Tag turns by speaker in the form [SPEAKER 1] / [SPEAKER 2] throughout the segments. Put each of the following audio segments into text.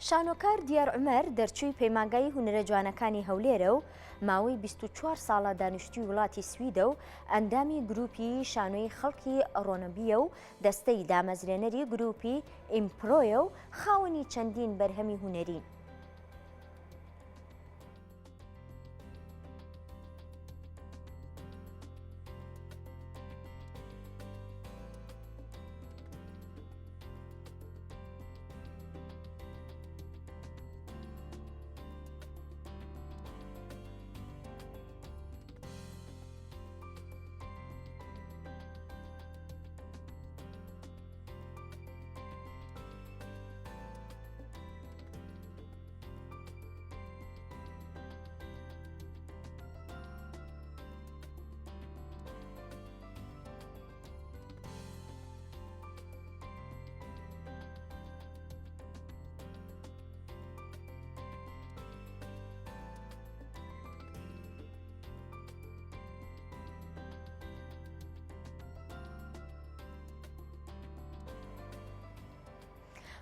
[SPEAKER 1] شانۆکار دیار عومەر دەرچووی پەیمانگای هونەرە جوانەکانی هەولێرە و ماوەی 24 ساڵە دانیشتووی وڵاتی سویدە و ئەندامی گروپی شانۆی خەڵکی ڕۆنەبییە و دەستەی دامەزرێنەری گروپی ئیمپرۆیە و خاوەنی چەندین بەرهەمی هونەرین.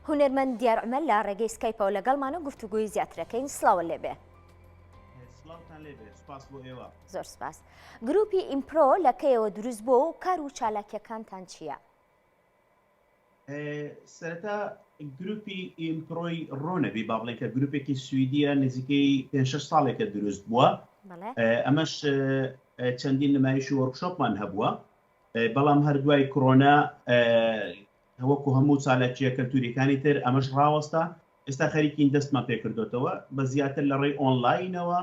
[SPEAKER 1] هونەرمەند دیار عومەر لە ڕێگەی سکایپەوە لەگەڵمانە گفتوگۆی زیاترەکەین سڵاوە لێبێ.
[SPEAKER 2] سڵاوتان لێبێ سپاس بۆ ئێوە.
[SPEAKER 1] زۆر سپاس. گروپی ئیمپرۆ لە کەیەوە دروست بووە و کار و چالاکیەکانتان چییە؟
[SPEAKER 2] سەرەتا گروپی ئیمپرۆی ڕۆنەبی با بڵێن کە گروپێکی سویدیە نزیکەی پێ شەش ساڵێکە دروست بووە ئەمەش چەندین نمایش و وۆرکشۆپمان هەبووە بەڵام هەر دوای کۆرۆنا وەکو هەموو چالاکیە کەلتوریەکانی تر ئەمەش ڕاوەستا ئێستا خەریکین دەستمان پێکردوتەوە بە زیاتر لە ڕێی ئۆنلاینەوە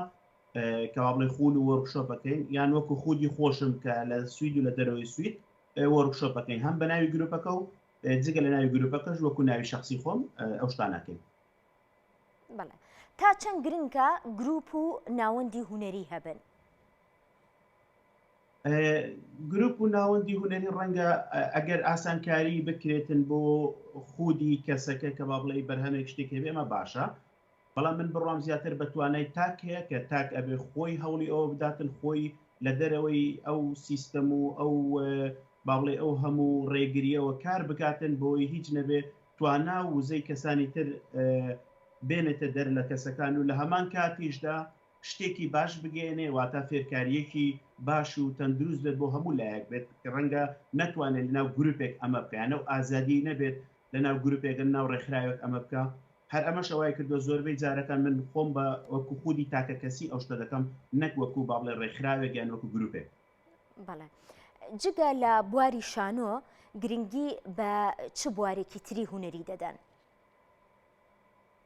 [SPEAKER 2] کەوا بڵێ خول و وۆرکشۆپەکەین یان وەکو خودی خۆشم کە لە سوید و لە دەرەوەی سوید وۆرکشۆپەکەین هەم بە ناوی گروپەکە و جگە لە ناوی گروپەکەش وەکو ناوی شخصی خۆم ئەو شتانەکەین.
[SPEAKER 1] بەڵێ تا چەند گرنگە گروپ و ناوەندی هونەری هەبن؟
[SPEAKER 2] گروپ و ناوەندی هونەری ڕەنگە ئەگەر ئاسانکاری بکرێتن بۆ خودی کەسەکە کە با بڵێ بەرهەمێک شتێک هەبێ ئەمە باشە بەڵام من بڕوام زیاتر بە توانای تاک هەیە کە تاک ئەبێ خۆی هەوڵی ئەوە بداتن خۆی لە دەرەوەی ئەو سیستەم و ئەو با بڵێ ئەو هەموو ڕێگریەوە کار بکاتن بۆی هیچ نەبێ توانا و وزەی کەسانی تر بێنێتە دەر لە کەسەکان و لە هەمان کاتیشدا شتێکی باش بگەیەنێ واتە فێرکارییەکی باش و تەندروست بێت بۆ هەموو لایەک بێت کە ڕەنگە نەتوانێت لەناو گروپێک ئەمە بکە یان ئەو ئازادیی نەبێت لەناو گروپێک لەناو ڕێکخراوێک ئەمە بکە هەر ئەمەشە وای کردووە زۆربەی جارەکان من خۆم بە وەکو خودی تاکە کەسی ئەو شتە دەکەم نەک وەکو با بڵێ ڕێکخراوێک یان وەکو گروپێک.
[SPEAKER 1] بەڵێ جگە لە بواری شانۆ گرنگی بە چ بوارێکی تری هونەری دەدەن؟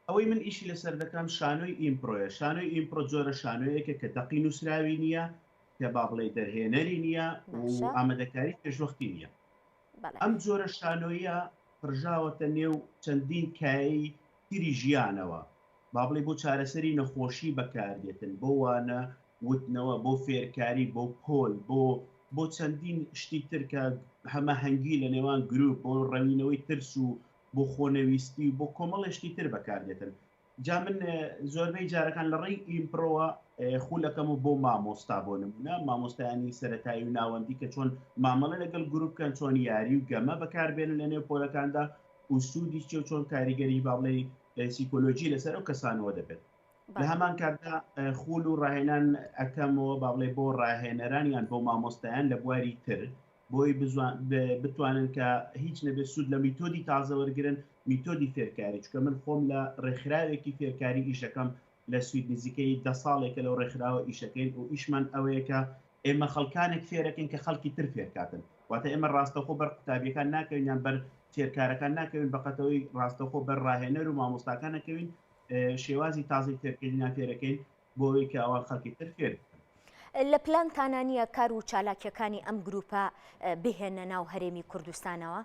[SPEAKER 2] ئەوەی من ئیشی لەسەر دەکەم شانۆی ئیمپرۆیە، شانۆی ئیمپرۆ جۆرە شانۆیەکە کە دەقی نووسراوی نییە، کە با بڵێی دەرهێنەری نییە و
[SPEAKER 1] باشە.
[SPEAKER 2] ئامادەکاری پێشوەختی نییە.
[SPEAKER 1] بەڵێ.
[SPEAKER 2] ئەم جۆرە شانۆیە پڕژاوەتە نێو چەندین کایەی تری ژیانەوە، با بڵێی بۆ چارەسەری نەخۆشی بەکاردێتن، بۆ وانە وتنەوە، بۆ فێرکاری، بۆ پۆل، بۆ بۆ چەندین شتی تر کە هەماهەنگی لە نێوان گروپ، بۆ ڕەوینەوەی ترس و بۆ خۆنەویستی و بۆ کۆمەڵێ شتی تر بەکاردێتن جا من زۆربەی جارەکان لە ڕێی ئیمپرۆوە خولەکەم و بۆ مامۆستا بۆ نمونە مامۆستایانی سەتایی و ناوەندی کە چۆن مامەڵە لەگەڵ گروپ بکەن چۆن یاری و گەمە بەکاربێنن لە نێو پۆلەکاندا و سوودی چێ و چۆن کاریگەری با بڵێی سیکۆلۆژی لەسەر ئەو کەسانەوە دەبێت لە هەمان کاتدا خول و ڕاهێنان ئەکەمەوە با بڵێ بۆ ڕاهێنەران یان بۆ مامۆستایان لە بواری تر بۆی بتوانن کە هیچ نەبێت سوود لە میتۆدی تازە وەرگن میتۆدی فێرکاری چکە من خۆم لە ڕێکخراوێکی فێرکاری ئیشەکەم لە سوید نزیکەی دە ساڵێکە لەو ڕێکخراوە ئیشەکەین و ئیشمان ئەوەیە کە ئێمە خەڵکانێک فێرەکەین کە خەڵکی تر فێرکاتن واتە ئێمە ڕاستەخۆ بەر قوتابیەکان ناکەوین یان بەر فێرکارەکان ناکەوین بەقەتەوەی ڕاستەخۆ بەر ڕاهێنەر و مامۆستاکان نەکەوین شێوازی تازەی فێرکردنیان فێرەکەین بۆ ئەوەی کە ئەوان خەڵکی تر فێر بکەن.
[SPEAKER 1] لە پلانتانا نییە کار و چالاکییەکانی ئەم گرووپە بهێننە ناو هەرێمی کوردستانەوە؟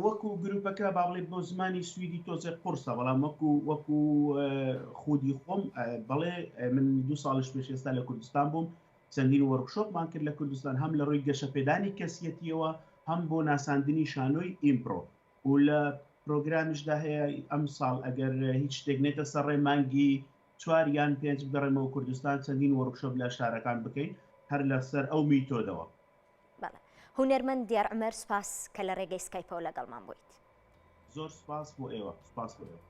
[SPEAKER 2] وەکو گروپەکە با بڵێ بۆ زمانی سویدی تۆزێک قورسە بەڵام وەکو وەکو خودی خۆم بەڵێ من دوو ساڵش پێش ئێستا لە کوردستان بووم چەندین وۆرکشۆپمان کرد لە کوردستان هەم لە ڕووی گەشەپێدانی کەسیەتیەوە هەم بۆ ناساندنی شانۆی ئیمپرۆ و لە پرۆگرامیشدا هەیە ئەمساڵ ئەگەر هیچ شتێک نێتە سەر ڕێ مانگی چوار یان پێنج بگەڕێمەوە کوردستان چەندین وۆرکشۆپ لە شارەکان بکەین هەر لەسەر ئەو میتۆدەوە.
[SPEAKER 1] بەڵێ هونەرمەند دیار عومەر سوپاس کە لە ڕێگەی سکایپەوە لەگەڵمان بوویت.
[SPEAKER 2] زۆر سوپاس بۆ ئێوە. سوپاس بۆ ئێوە.